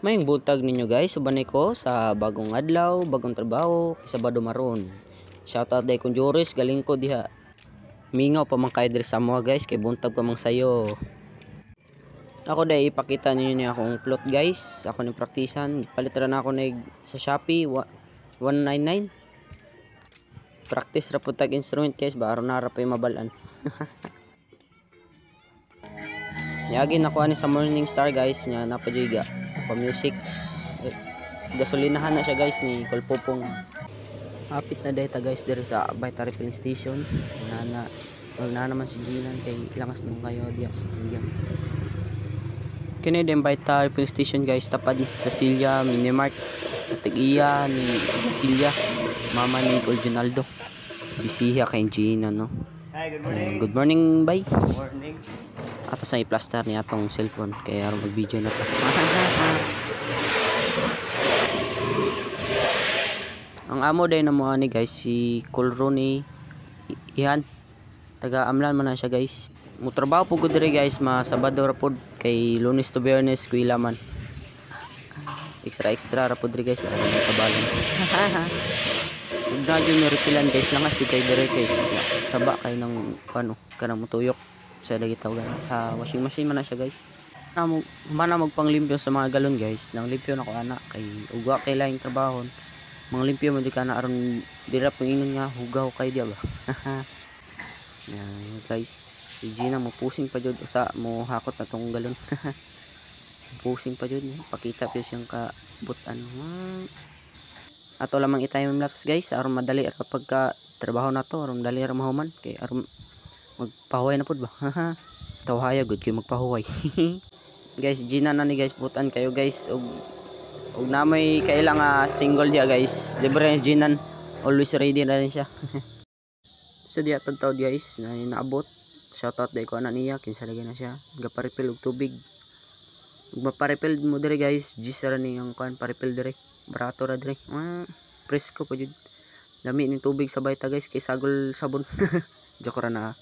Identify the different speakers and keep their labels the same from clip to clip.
Speaker 1: Mayong buntag ninyo guys, uban ko sa bagong adlaw, bagong trabaho, kay Sabado maron. Shoutout day kong Joris, galing ko diha. Mingaw pa man kay diri sa amoa guys, kay buntag pa man sayo. Ako day ipakita ninyo ni akong plot guys, ako ni praktisan, palit ra na ako nig sa Shopee 199. Practice ra pud tag instrument guys, ba aron na ra pay mabalan. Niagi nakuha ni sa Morning Star guys, nya napajuy pa music. Gasolinahan na siya guys ni Kulpupong. Hapit na data guys diri sa Baita Refilling Station. Na na naman si Ginan kay langas nung kayo diya sa tubigan. Kini din Baita Refilling Station guys, tapad ni si Cecilia Minimart, tig-iya ni Cecilia, mama ni Ginaldo. Bisiha kay Ginan no.
Speaker 2: Hi, good morning.
Speaker 1: Good morning, bye.
Speaker 2: Good morning.
Speaker 1: Ato sa i-plaster ni atong cellphone kaya aron mag-video na ta. Ang amo day na mo ani guys si Colroni Ihan. Taga Amlan man na siya guys. Mo trabaho pud ko diri guys, ma Sabado ra pud kay Lunes to Biyernes eskwela man. Extra extra ra pud diri guys para makabalan. Ug na jud ni refilan guys, langas jud kay diri guys. Saba kay nang kuno kanang mutuyok sa lagi tawagan sa washing machine man na siya guys. Mana magpanglimpyo sa mga galon guys, nang limpyo na ko ana kay ugwa kay laing trabaho. Mga limpyo mo di ka na aron dira pangingon nga hugaw kay diya ba. Yan guys, si Gina mo pusing pa jud usa mo hakot na tong galon. Pusing pa jud pakita pa siyang ka butan. Ato lamang i-time lapse guys aron madali ra pagka trabaho na to, aron dali ra mahuman kay aron magpahuway na pud ba. Tawhaya gud kay magpahuway. Guys, Gina na ni guys, butan kayo guys og na may kailang single diya guys, libre ni Ginan, always ready na rin siya. So diya tadtaw guys na naabot. Shoutout day ko ana niya kinsa lagi na siya gaparepil og tubig. Ug maparepil mo diri guys, Gis ra ni ang kuan parepil diri, barato ra diri. Presko pa jud. Lami ning tubig sa bayta guys kay sagol sabon. Joke ra na.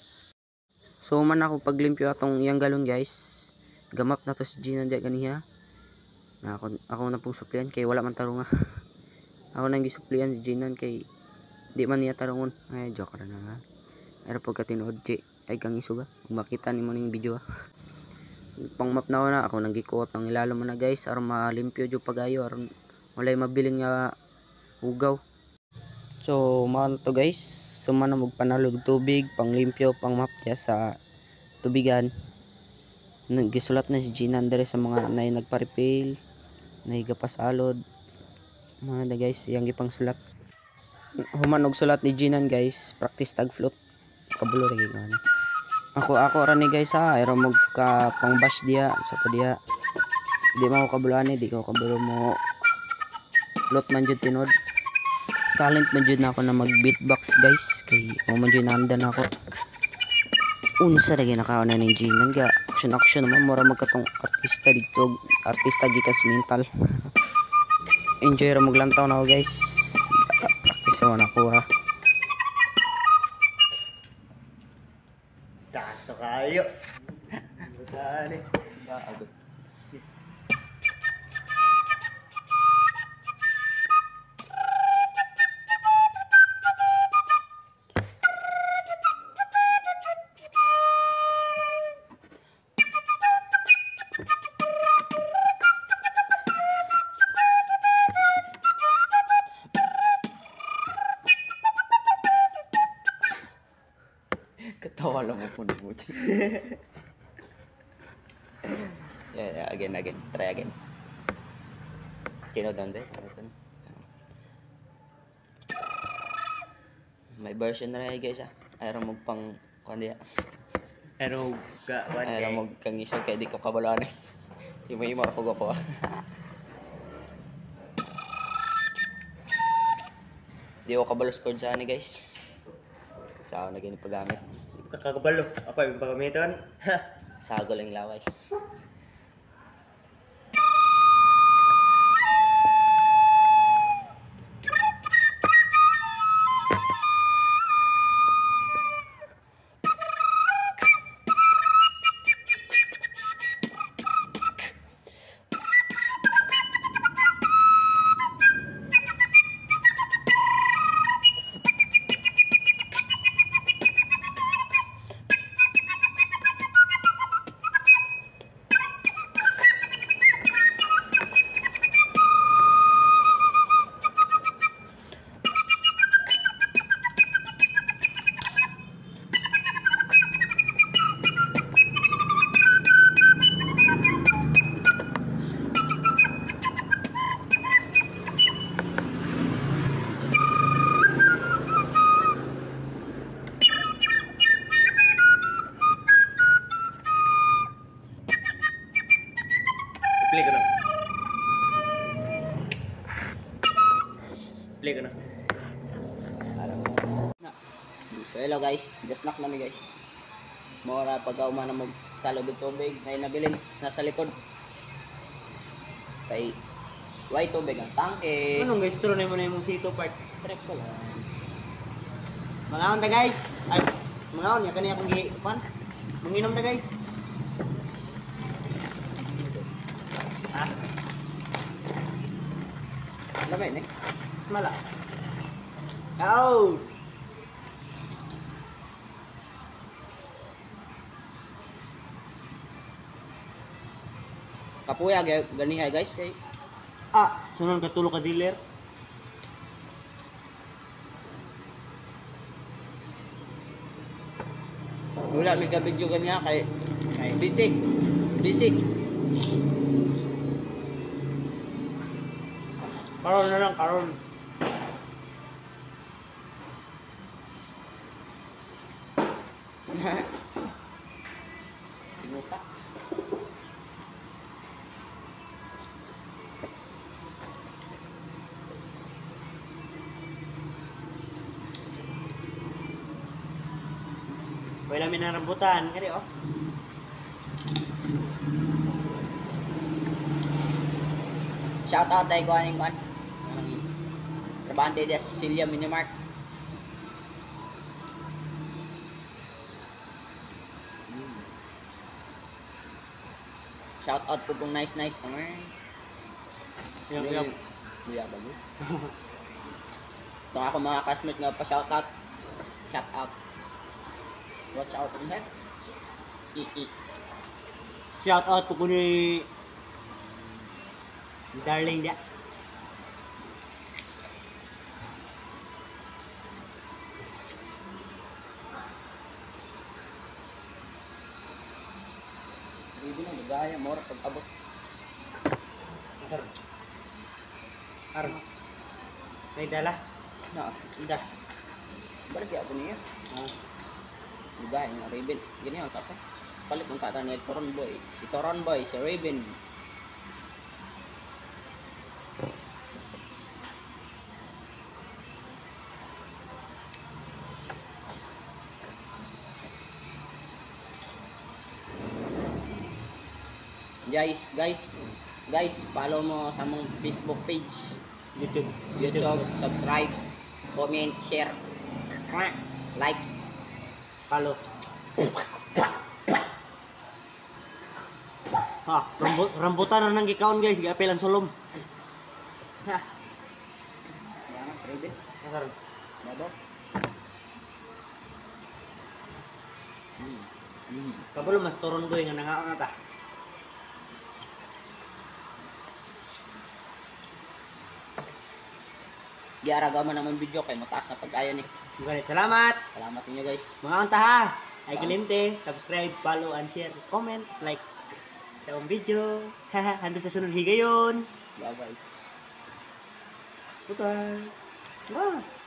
Speaker 1: So man ako paglimpyo atong iyang galon guys. Gamap na to si Gina diya ganiha. Na ako na pong suplian kay wala man tarunga. Ako nang gisuplian si Ginan kay di man niya tarungon. Ay joke ra na. Pero pagka tinuod G, ay kang isuga. Kung makita nimo ning video. Pang map na ako na ako nang gikuot ang ilalom na guys aron malimpyo jud pagayo aron walay mabilin nga hugaw. So man to guys, suma na magpanalo og tubig, panglimpyo, pang map diya sa tubigan. Gisulat na si Ginan dere sa mga nay nagpa-refill, nay gapasalod. Mga na guys, iyang gipang sulat. Human og sulat ni Ginan guys, practice tag float. Kabulo ra gyud ani. Ako ra ni guys ha, ayaw magka pang bash diya sa pa diya. Di man ako kabulo ani, di ko kabulo mo float man jud tinod. Talent man jud na ako na mag beatbox guys kay mo man jud nanda na ako. Unsa ra gyud nakaon na ning Ginan ga action action naman mura magkatong artista didto, artista gikas mental. Enjoy ra maglantaw na ako guys. Practice man ako ha.
Speaker 2: Tato kayo. Dali.
Speaker 1: Bago. Ketawa lang mo po na buti. Yeah, again. Try again. Tino down there. May version na rin guys ah. Ayaw magpang kuan diya.
Speaker 2: Ayaw ka kuan.
Speaker 1: Ayaw magkang isa kay di ko kabalaan eh. Imo ako gwapo. Di ko kabalo score sa ani guys. Sa ako na gini paggamit.
Speaker 2: Kakabalo. Ako yung paggamitan.
Speaker 1: Sagol ang laway.
Speaker 2: Play ko na.
Speaker 1: So hello guys, just knock na mi guys. Mora pagkauma na mo salog og tubig, may nabilin nasa likod. Kay way tubig ang tangke.
Speaker 2: Anong guys, turo na mo na yung sito part.
Speaker 1: Trip ko lang.
Speaker 2: Mangaon ta guys. Ay, mangaon ya kani akong gi pan. Manginom ta guys. Ah,
Speaker 1: Lamay ni.
Speaker 2: mala. Out.
Speaker 1: Kapuya ganihay guys kay
Speaker 2: Ah, sunon ka tulo ka dealer.
Speaker 1: wala mi ka video ganiha kay
Speaker 2: Ay,
Speaker 1: busy. Busy.
Speaker 2: karon na lang karon.
Speaker 1: Sinuka.
Speaker 2: Wala mi nang rambutan kani oh.
Speaker 1: Shout out tayo kuan kuan. Trabante de Cecilia Minimart. Shout out po kung nice nice summer.
Speaker 2: Yup, yup.
Speaker 1: Luya ba mo? Ito ako mga classmates nga pa shout out. Shout out. Watch out in here. I
Speaker 2: Shout out po ko ni Darling dia.
Speaker 1: Hindi na gaya mo pag abot.
Speaker 2: Aron. May dala.
Speaker 1: Na,
Speaker 2: Ida.
Speaker 1: balik ako niya.
Speaker 2: Ah.
Speaker 1: Gaya nga Raven. Gini ang kata. Palit ang kata ni Toron Boy. Si Toron Boy, si Raven. Guys, guys, guys, follow mo sa among Facebook page,
Speaker 2: YouTube.
Speaker 1: YouTube, subscribe, comment, share, like.
Speaker 2: Follow. Ha, rambutan na nang gikaon guys, giapil ang sulom. Ha.
Speaker 1: Yan, Raven.
Speaker 2: Karon.
Speaker 1: Babaw.
Speaker 2: Kabalo mas turon boy nga nangaon na ta.
Speaker 1: Giara man naman video kay mataas na pag-ayon eh.
Speaker 2: Maraming salamat.
Speaker 1: Salamat ninyo guys.
Speaker 2: Mga unta ha. Ay kalimte, subscribe, follow, and share, comment, like sa akong video. Haha, hanggang sa sunod higayon.
Speaker 1: Bye bye.
Speaker 2: Bye-bye. Ah.